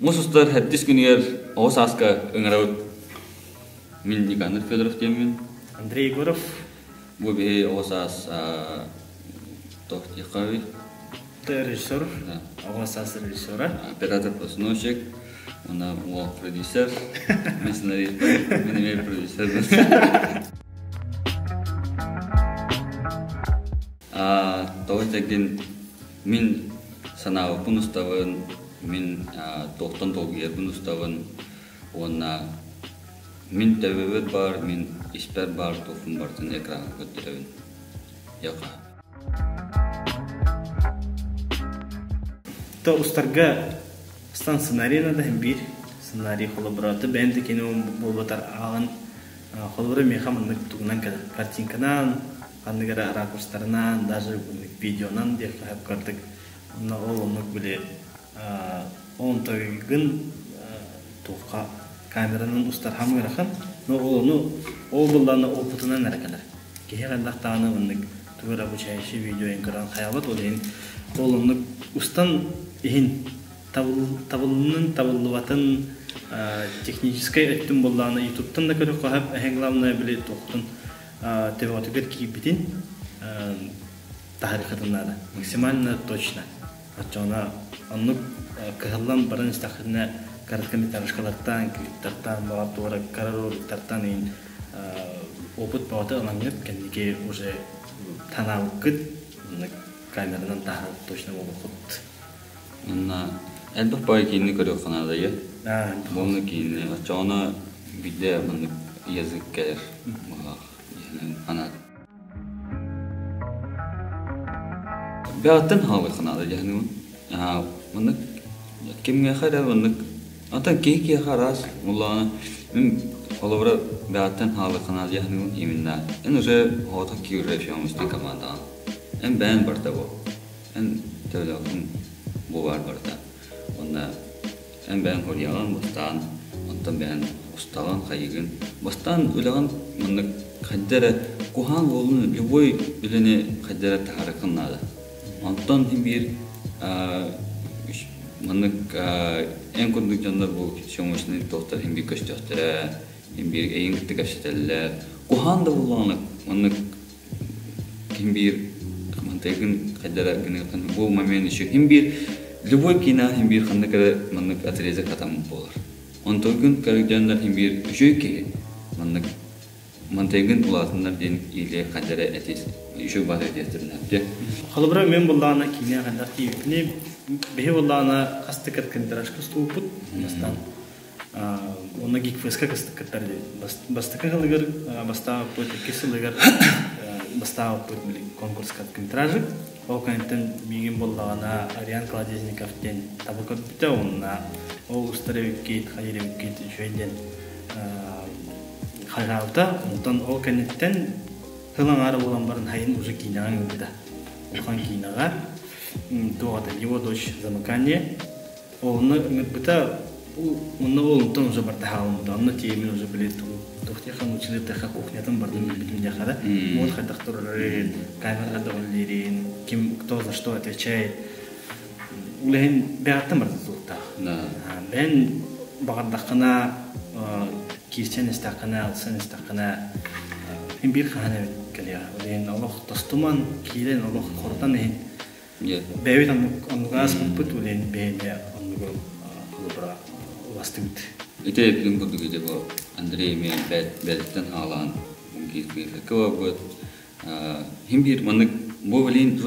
Муус устар хэттис күнүгэр оҕо сааска ыҥырабыт. Мин Никанор Федоров диэммин. Андрей Егоров. Бу биһи оҕо саас туох диэххэ Режиссер. Оҕо саас режиссера. Оператор постановщик. Уонна уол продюсер. Мин сценарист. Мин эмиэ продюсер. Тоҕо этэргин мин санаабыппын устабын, мин туохтан долгуйарбын устабын уонна мин төбөбөр баар, мин испэр баар туохпун барытын экраҥҥа көрдөрөбүн. Яка. То устарга стан сценарий надо биир сценарий холобура бэйэн да кино буолбатар ааҕан холобура миэхэ маннык тугунан кэлэр картинканан ханнык эрэ ракурстарынан даже видеонан диэххэ сөп курдук онно ол оннук били онтойгун туохха камеранан устар хам ыарахан но ол ону ол буллаана опытынан эрэ кэлэр киһи хайдах даҕаны маннык тугу эрэ обучающий видео көрөн хайабат ол иһин ол оннук устан иһин табыллынын табыллыбатын техническэй өттүн буоллаҕына ютубтан да көрүөххэ сөп эһэ главное били туохтун төбөҕүтүгэр киирбитин таһаарыаххытын наада максимально точно оччоҕуна оннук кыһаллан баран истэххитинэ короткометражкалартан клиптартан баҕар туора кыра роликтартан иһин опыт бөҕөтө ылаҥҥыт кэнники уже танаабыккыт оннук камеранан таһаарар точно буолуоххут. Уонна элбэх баҕайы киинэни көрүөххэ наада ийэ. Уонна киинэни оччоҕуна биирдэ маннык язык кэлэр быһалаах анаат. Бэҕэттэн хаалыахха наада дьаһаныыбын. Маннык кимҥэхэ эрэ маннык Антон киһи киһиэхэ араас улаана мин холобура бэҕэттэн хаалыахха наада дьаһаныыбын именно эн уже оҕотох киһи уже съемочный командаҕын. Эн бэйэн барда бу. Эн төлөөхүн бу баар барыта. Уонна эн бэйэҥ хоруйаҕын бастаан, онтон бэйэҥ устаҕын, хайыгын. Бастаан үлэҕин маннык хайда эрэ куһаҕан буоллун любой үлэни хайда эрэ таһаарыаххын наада. Онтон син биир маннык эн курдук дьоннор бу съемочный туохтар син биир көстүөхтэрэ, син биир эйигин кытта кэпсэтэллэр. Куһаҕан да буоллаҕына маннык ким биир мантайгын хайдара гыныаххын бу момент еще ким биир любой киинэ хин биир ханнык эрэ маннык отрезок хатаммыт буолар. Онтойгун көрдөннөр хин биир үчүгэй киһи маннык мантайгын улаатыннар диэн или хайдара этис үчүгэй баар этиэхтэрин. Холобура мен буллаана киинэ хайдах тиийбитини биһи буллаана хастык кыркынтарашка устубуппут бастаан Уонна Гикфеска кыттар диэн. Бастакы сылыгар бастаабыппыт, иккис сылыгар бастаабыппыт били конкурс короткометражик. Ол кэнниттэн миигин буллаҕына Ариан Колодезников диэн таба көрбүтэ уонна ол устар эбиккит, хайыр эбиккит үчүгэй диэн хайҕаабыта. Онтон ол кэнниттэн сыл аҥаара буолан баран хайын уже киинэҕэ ыҥырбыта. Улахан киинэҕэ туох это его дочь замыкание. Онно ыҥырбыта, онно ол онтон уже барда хаалыммыта. Онно тиэмин уже били туох диэххэ научили тэхэ кухнятын бардым билбитим диэххэ да. Вот хайдах турарын, камера хайдах үлэлиирин, ким кто за что отвечает. Үлэһин бэҕэттэн барда тутулуктаах. Бэйэн баҕардаххына киирсэн истэххинэ, ылсан истэххинэ мин биир хаһан эбит кэлиэҕэ. Ол иһин олох тостуман, киирэн олох хорутан иһин Бэйэбит оннук ааспыппыт, үлэни бэйэни оннугу холобура уластыбыт. Ити эппитин курдук ити бу Андрей эмиэ бэйэтиттэн хаалаан киирбэккэ барбыт. Хим биир маннык бу билин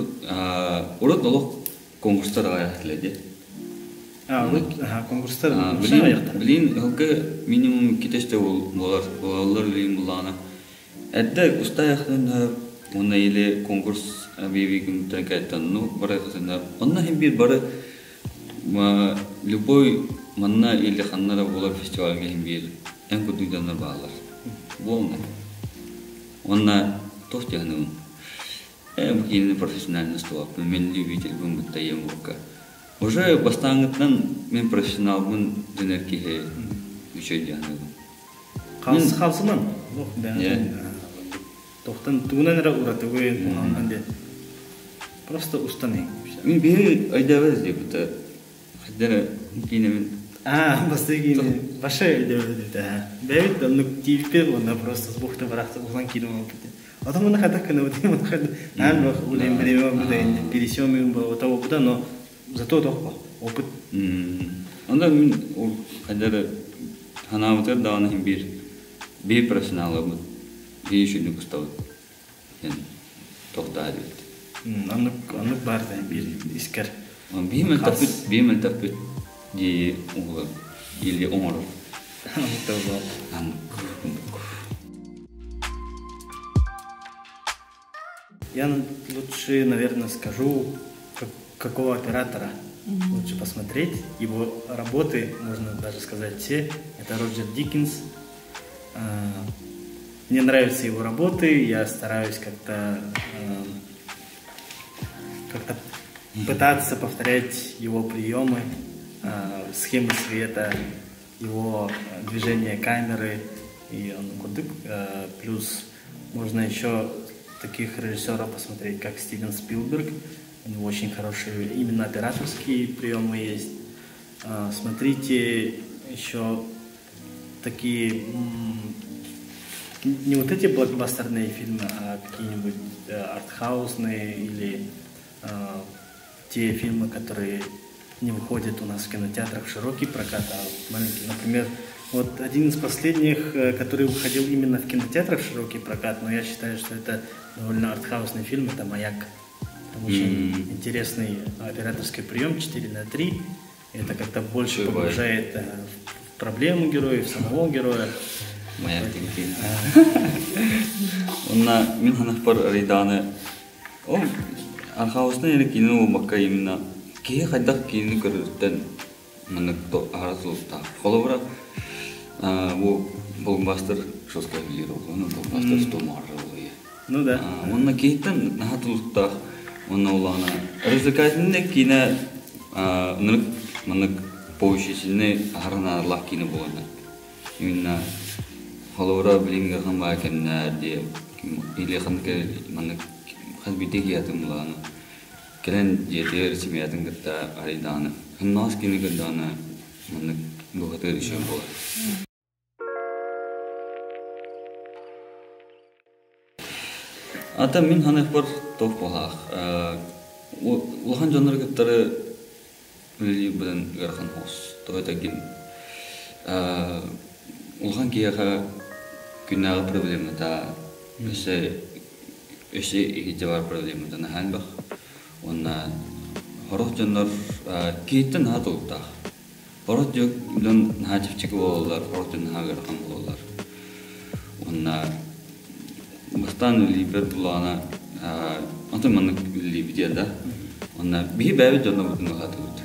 урут олох конкурстар аҕыйах этилэр дии. Урут конкурстар аҕыйахтар. Билин ылгы минимум иккитэ буолар буолаллар билин буллаҕына Эрдэ устаайахтан уонна или конкурс объявигымтан кэттэн ну барыахтан онно иһин биир бары любой манна или ханна да буолар фестивальга иһин биир эн курдук дьоннор бааллар буолна уонна туох диэхинэбин э бу киинини профессионально устубаппын мин любительбын бутта ийэм буокка уже бастааҥҥыттан мин профессионалбын дэнэр киһи үчүгэй диэхинэбин. Халсыман. Тохтон тугунан эрэ уратыбын, куһаҕан диэн. Просто устан Мин биһи өйдөөбөт диэбитэ. Хайдара киинэбин А, бастакы Ваше өйдөбүлүтэ. Бэйбит оннук тииппит уонна просто с бухты барахта улан киирэн олбут. Потом мы хатак кына вот мы хат наан бах улем время буда пересем им того буда, но зато тохпо опыт. Онда мин ол хадары ханаабытыгар даҕаны иһин биир биир профессионалыбыт биир үчүгүнүк устабыт диэн тохтоо диэбит. Оннук оннук баар да биир искер. Биир мөлтөхпүт биир мөлтөхпүт дии уһулар или оҥорор. Оннук. Я лучше, наверное, скажу, как, какого оператора лучше посмотреть. Его работы, можно даже сказать, все. Это Роджер Диккенс. Мне нравятся его работы, я стараюсь как-то как-то пытаться повторять его приемы, схемы света, его движение камеры и он кудык. Плюс можно еще таких режиссеров посмотреть, как Стивен Спилберг. У него очень хорошие именно операторские приемы есть. Смотрите еще такие не вот эти блокбастерные фильмы, а какие-нибудь артхаусные или те фильмы, которые не выходят у нас в кинотеатрах в широкий прокат, а маленький. Например, вот один из последних, который выходил именно в кинотеатрах в широкий прокат, но я считаю, что это довольно артхаусный фильм, это «Маяк». Там очень интересный операторский прием 4 на 3. Это как-то больше погружает в проблему героя, в самого героя. Маяк деген Онна мин ханахпар арыйдааны ол артхаусный эрэ киинэ буолбакка именно киһи хайдах киинэни көрөрүттэн маннык аһара тулуктаах. Холобура бу блокбастер жестко билир ону блокбастер стомарра буолуйа. Ну да. Онна киһиттэн наһаа тулуктаах онна улаана развлекательный киинэ ынырык маннык поучительный аһара наадалаах киинэ буоланна. Именно холобура билин ыарахан баа кэмнэр диye или ханнык маннык хас биирдии киһиэтин булааны кэлэн дьиэтигэр семьятын кытта арыйдаҕына ханнаҕас киинэ көрдөҕүнэ маннык бухатыыр үчүгэй буолар. Ата мин ханыахпар туох буолаах улахан дьоннору кыттары үлэлиирбинэн ыарахан соҕус. Тоҕо этэргин улахан киһиэхэ күннээҕи проблемата өссө өссө иһирдьэ баар проблемата наһаа элбэх. Уонна сорох дьоннор киһиттэн наһаа тулуктаах. Сорох дьон наһаа чэпчэки буолаллар, сорох дьон наһаа ыарахан буолаллар. Уонна бастаан үлэлиирбэр буллаҕына атын маннык үлэлиибит да. Уонна биһи бэйэбит дьоннорбутун ылаатыбыт.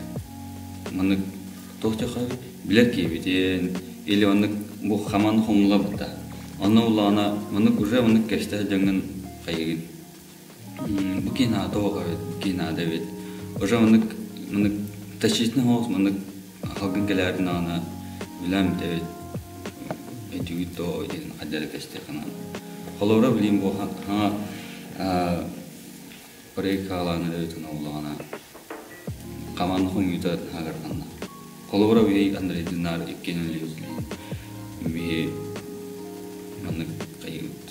Маннык туох диэххэ билэр киһибитин или маннык бу хамаан хомуллабыт да. Онно буллаҕына маннык уже маннык кэстэһэ дьоҥҥун хайыгын. Бу киһи наада оҕо эбит, бу киһи наада эбит. Уже маннык маннык тащительный соҕус маннык халгын кэлээрин даҕаны билэм эбит өйдүүгүт дуо диэн хайдах эрэ кэстиэххэ Холобура билиим бу хаҥа проект хаалаан эбитин оллоҕуна хамаанда хомуйуута хагарханна. Холобура биһи Андрейдинаар иккиэн үлэлиибит биһи маннык хайыыбыт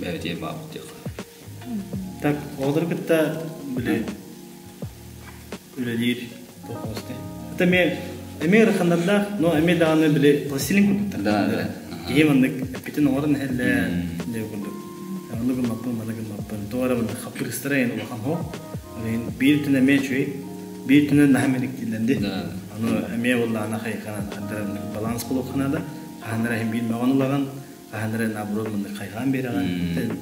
бэйэтиэ баабыт диэххэ. Так, оҕолору кытта били үлэлиир туоххосты. Это эмиэ эмиэ ыраханнардаах, но эмиэ даҕаны били пластилин курдуктар. Да, да. Киһи маннык эппитин оҥорон иһэллэр диэ курдук. Ону гыммаппын, маны гыммаппын. Тоҕо эрэ маннык хаппырыыстара эн улахан хоһ. Биир түн эмиэ үчүгэй, биир түнэн наһаа мэниктииллэнди. Аны эмиэ буоллаҕына хайханан баланс буолуохха наада. Хаһан эрэ иһин биир мөҕөн ылаҕын, хаһан эрэ наоборот маннык хайҕаан биэрэҕин.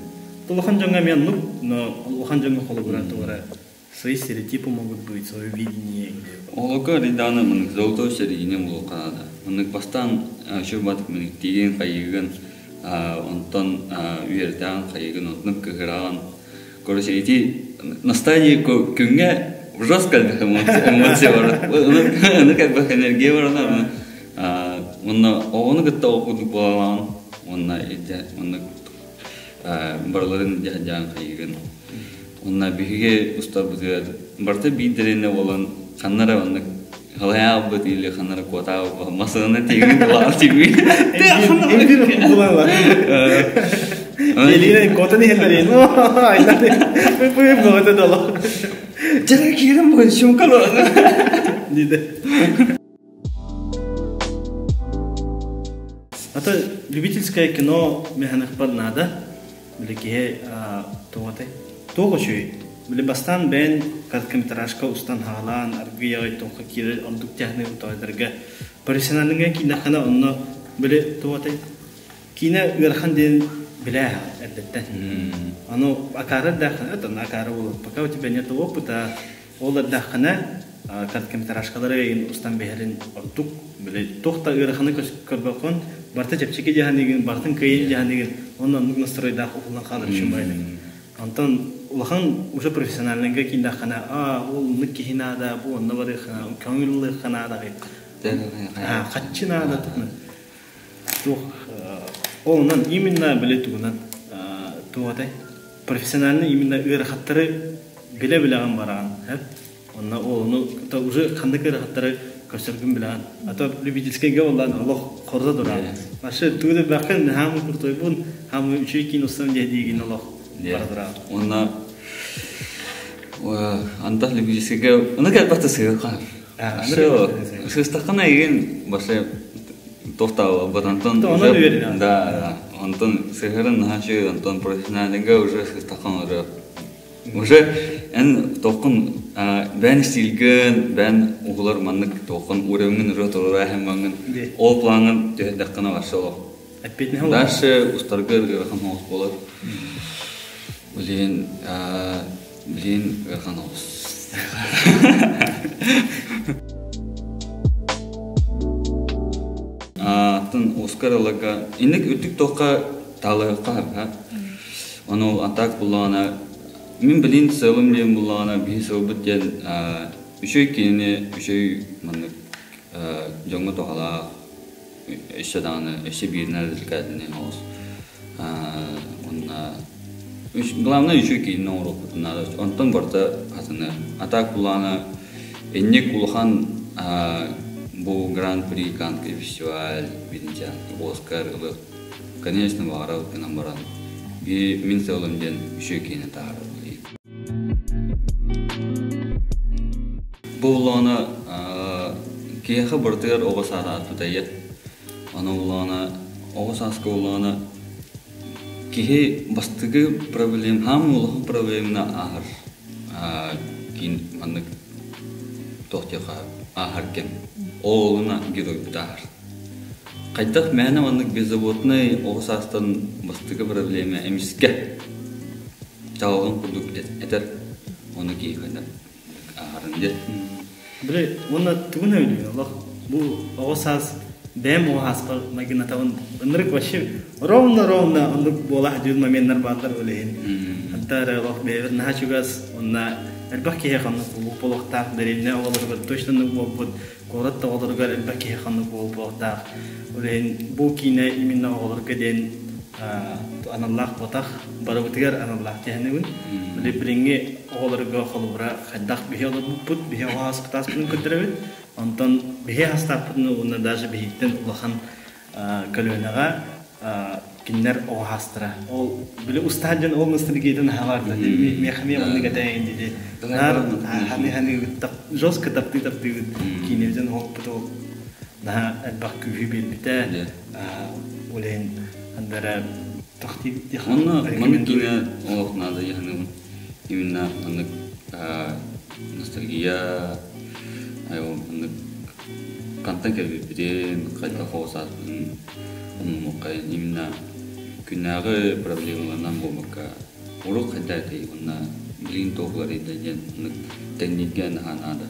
Улахан дьоҥҥо эмиэ оннук, но улахан дьоҥҥо холобура тоҕо эрэ свои стереотипы могут быть, свое видение. Олоко ридааны маннык золотой середине булуохха наада. Маннык бастаан үчүгэй баатык мэниктиигин, хайыыгын, онтон үөрдэҕин, хайыыгын, онтон кыһыраҕын. Короче, ити на стадии күҥҥэ жестко элбэх эмоция бар. Ынырык элбэх энергия бар уонна оҕону кытта ол курдук буолалаан уонна маннык барыларын дьаһан хайыгын. Уонна биһиги устарбытыгар барыта биир дэриэнэ буолан ханна эрэ маннык Халайаабыт или ханара куотаабыт масына тиигин булаан тиигин. Эбир булаан. Элина котан иһэллэрин. Айна. Пы бөҕөтө дало. Жара киирэн бүгүн шумкало. Диде. Ата любительское кино механыкпар надо. Били киһи туоҕатай? Туох үчүгэй? Били бастаан бэйэн короткометражка устан хаалаан, аргыый аҕай туохха киирэр ордук техник утоойдарга профессиональныйга киинэххинэ онно били туоҕатай? Киинэ ыарахан диэн билээ эрдэттэн. Ону акаары эрдэххинэ, это акаары буолуо. Пока у тебя нет опыта, ол эрдэххинэ короткометражкалары эйигин устан биһэрин ордук били туох да ыараханы көрбөккүн барыта чэпчэки дьаһаныгын барытын кыайын дьаһаныгын уонна оннук настройдаах уһуллан хаалар үчүн байлык онтон улахан уже профессиональныйга кииндэххинэ а ол оннук киһи наада бу онно барыаххына көҥүл ылыахха наада хаччы наада туох онон именно били тугунан туох профессиональный именно ыарахаттары билэ-билэҕин бараҕын онно ону уже ханнык ыарахаттары көрсөргүн билэҕин а то любительскайга буоллаан олох хорда турар вообще тугу да бэххин хаамы куртойбун хаамы үчүгэй киин устам диэ диигин олох бара турар Уонна антах любительскайга ону кэлбэхтэ сыһыахха. Сыыстаххына игин башы тохтаабат онтон уже да онтон сыһырын наһаа үчүгэй онтон профессиональныйга уже сыыстаххын уже уже эн тоххун бээн стилгин бээн уһулар маннык тоххун уровеҥҥын уже турура маҥын ол плаҥын түһэрдэххинэ вообще олох дальше устарга ыарахан оҕус буолар блин блин ыарахан оҕус Атын Оскар ыларга инник үрдүк туохха таалыахха харга. Ону атак буллаҕына мин билин сыалым диэн буллаҕына биһи сыалбыт диэн үчүгэй кинини үчүгэй маннык дьоҥҥо туһалаах өссө даҕаны өссө бииринэн развлекательный оҕус уонна главное үчүгэй киинини оҥоруохпутун наада онтон барыта атыны а так булаана инник улахан бу гран-при Каннский фестиваль видите Оскар ылыах конечно баҕарабыт гынан баран би мин сыалым диэн үчүгэй киинэ таһаарар Бу улаана киһиэхэ барытыгар оҕо сааһа тутайар. Аны улаана оҕо сааска улаана киһи бастакы проблем хаамыы улахан проблеманы ааһар киин маннык туох диэххэ ааһар кэм. Ол геройбут ааһар. Хайдах мээнэ маннык беззаботнай оҕо саастан бастакы проблема эмискэ чаҕылҕан курдук этэр ону киһи хайдах ааһарын диэн. Били уонна тугун өйдүүн олох бу оҕо саас бэйэм оҕо сааспар майгынатабын ынырык вообще ровно-ровно оннук буола сылдьыбыт моменнар бааллар ол иһин. Ханта эрэ олох бэйэбит наһаа чугас уонна элбэх киһи ханнык буолуохтаах дэриэбинэ оҕолоругар точно оннук буолбут куорат да оҕолоругар элбэх киһи ханнык буолуохтаах. Ол иһин бу киинэ именно оҕолорго диэн аналлаах буотах, барыбытыгар аналлаах диэһэнибин. Били билиҥҥи оҕолорго холобура хайдах биһи олорбуппут, биһи оҕо ааспытааспытын көрдөрөбүт. Онтон биһи астаахпытын уонна даже биһиттэн улахан көлүөнэҕэ кинилэр оҕо хаастара. Ол били устаан дьон ол ностальгиятын аһалар да миэхэ эмиэ оннук этэйин диди. Наар ханы-ханы жестко таптыы-таптыыбыт киинэбитин оһоппут ол наһаа элбэх күүһү биэрбитэ. Ол иһин андара Онно маннык киинэ олох наада дьаһаныбын. Именно маннык ностальгия, маннык хантан кэлбиппитин, хайдах оҕо сааспытын умнумуоххайын именно күннээҕи проблемаларынан буолбакка урут хайдах этэй уонна билигин туох уларыйда диэн оннук тэҥнииргэ наһаа наада.